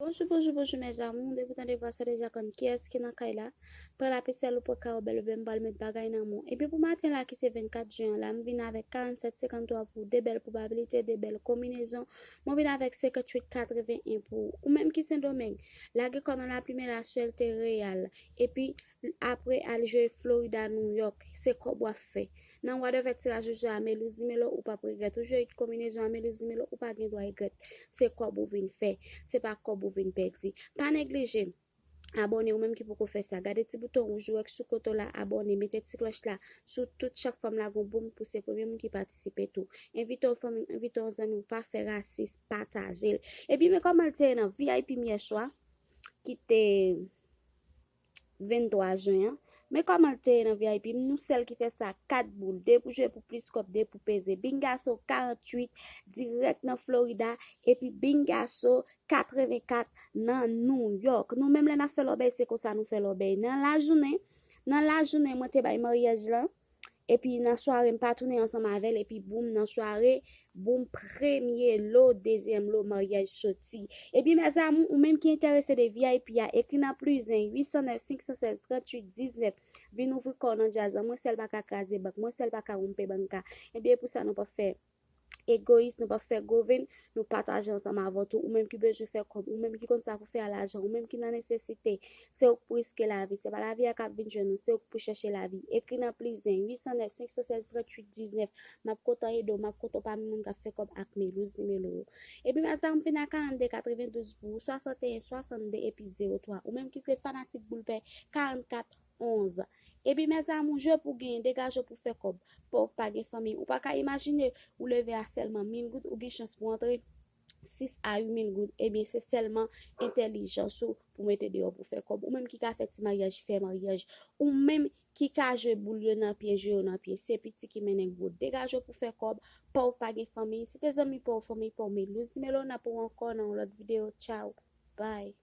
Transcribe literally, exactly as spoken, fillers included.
Bonjou, bonjou, bonjou, mes amours. Depi w tande vwa sa, deja konn kiyès ki nan kay la. Pran lapesèl ou, pran kawobèl ou, ben m pral met bagay nan men w. Epi pou maten la ki se vennkat jen an la, m vin avèk karannsèt senkanntwa pou de bèl pwobabilite, de bèl konbinezon. Mwen vin avèk senkantuit katreven en pou ou. Ou menm ki Sendomeng, lage kò nan lapli, men la suerte real. Epi apre al jwe Florida, New York, se kòb w ap fè. Nan wad avèk tiraj ou jwe a Melou Zimelo, ou p ap regrèt. Ou jwe konbinezon a Melou Zimelo, ou pa gen dwa regrèt. Se kòb ou vin fè, se pa kòb ou vin pèdi. Pa neglije abòne, ou menm ki poko fè sa. Gade ti bouton wouj ou wè k sou kote w la, abòne, mete ti klòch la sou tout, chak fwa m lage yon boum pou se premye moun ki patisipe tou. Envite yon fanmi w, envite yon zanmi w, pa fè rasis, pataje l. Epi men kòman l te ye nan V I P m yè swa, ki te venntwa jen an. Men kòman l te ye nan V I P m, nou sèl ki fè sa, kat boul, de pou jwe pou plis kòb, de pou peze. Bingaso karanntuit, dirèk nan Florida, epi Bingaso katrevenkat nan New York. Nou menm lè n ap fè lòbèy, se konsa nou fè lòbèy. Nan lajounen, nan lajounen, mwen te bay maryaj lan, epi nan sware, m pa tounen ansanm avè l, epi boum, nan sware, boum, premye lo, dezyèm lo, maryaj soti. Epi mes amours, ou menm ki enterese de V I P a, ekri nan plis en uit san nèf senk san sèz tranntuit diznèf. Vin ouvri kò w nan djaz lan. Mwen sèl pa ka kraze bank, mwen sèl pa ka wonpe banka. Ebyen, pou sa nou p ap fè egoyis, nou p ap fè goven, nou pataje ansanm avè w tou. Ou menm ki bezwen fè kòb, ou menm ki konn sa pou fè a lajan, ou menm ki nan nesesite, se ou k pou riske lavi. Se pa lavi a k ap vin jwenn ou, se ou k pou chèche lavi. Ekri nan plis en uit san nèf senk san sèz tranntuit diznèf. M ap kontan ede w, m ap kontan w pami moun k ap fè kòb ak Melou Zimelo yo. Epi mes amours, m vin a karannde katrevendouz pou ou, swasanteyen swasannde epi zewo twa. Ou menm ki se fanatik boul pè, karannkat onz. Epi mes amours, jwe pou genyen, degaje w pou fè kòb. Pòv pa gen fanmi. Ou pa ka imajine ou leve a sèlman mil goud, ou gen chans pou antre sis a uit mil goud. Ebyen, se sèlman entèlijans ou pou mete deyò pou fè kòb. Ou menm ki ka fè ti maryaj, fè maryaj. Ou menm ki ka jwe boul yo nan pye, jwe yo nan pye. Se piti ki mennen gwo. Degaje w pou fè kòb. Pòv pa gen fanmi. Si te zanmi pa w, fanmi pa w, Melou Zimelo, n ap wè w ankò nan yon lòt videyo. Tchaw. Bye.